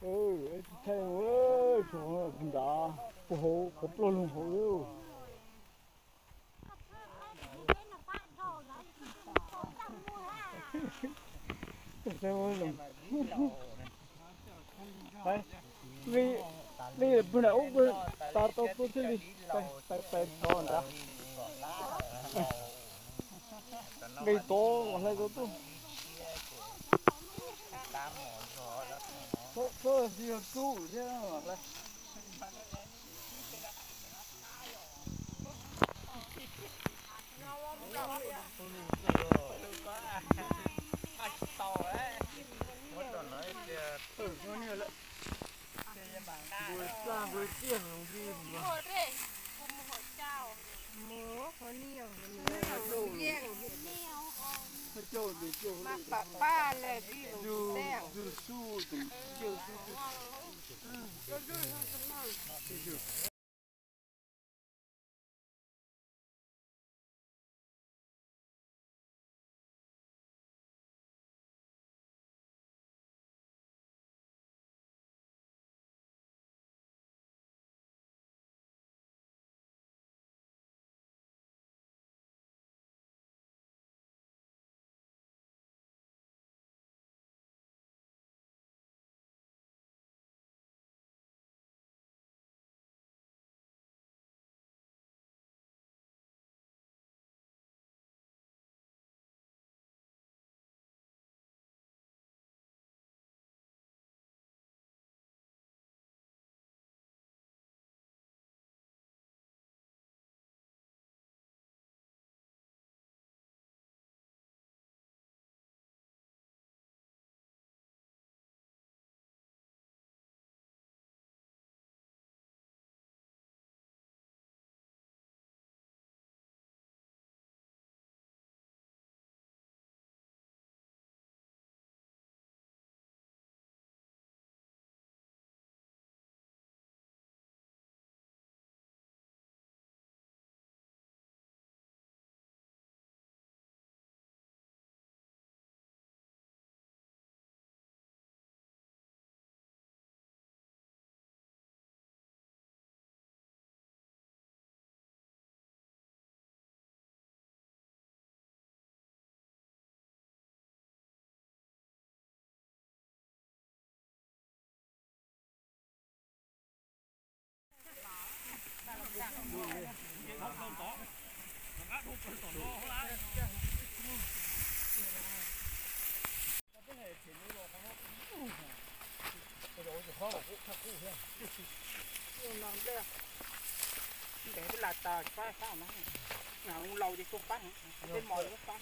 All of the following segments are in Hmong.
Tsis thaij, tsuas nrad puag hauv qhov ploj lug hauv. Li pug nram ub tas tau tuaj thiaj li pais tod nrad. Nqis tod hlais tod tuaj. Txhob txhob tsis yog tub thiab. Pab pab le pib los teb. Ntev peb lam tas pab sab no, laus ces tuaj pab, peb mos pab.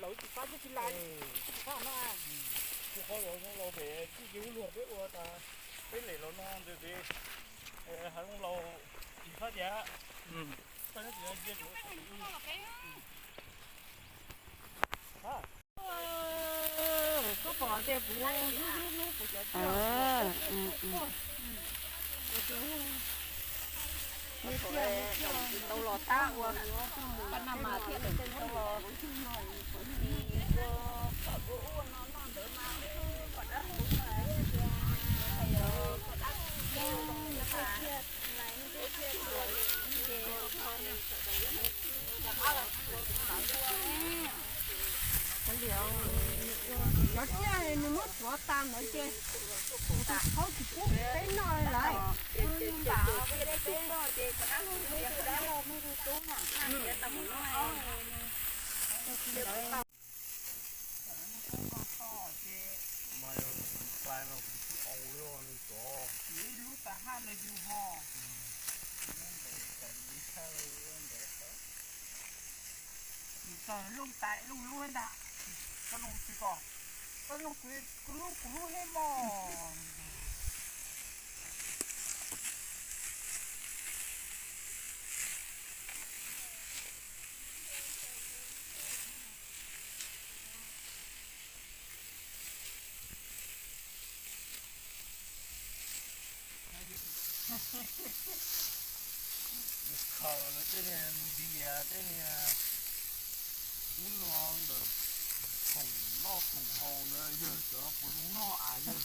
Laus peb tsis pab, peb tsis pab no. Kuv qhov laus peb ua tas peb lem los no ntawd ces hav laus tsis pab tias Tau los tab ua, pab naj mas thiaj li tau los. Cov tsiaj nws muab tuav tas ntawd ces kuv tus thaub tsis pub peb noj lawm. Txog looj tais looj lub ntag, koj looj tsis kom, koj looj kuv lub kuv lub hib mos. Mus khaws los tej niag npias tej niag kub no ntawm Toj tus haus na yawg, cov no puas zoo noj as yawg?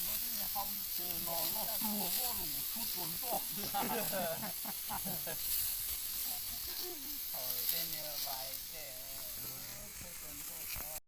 Muab tej hau tes no loj tuag voj lus tshub tua nroj. Thaum tej niag vais tej tua nroj.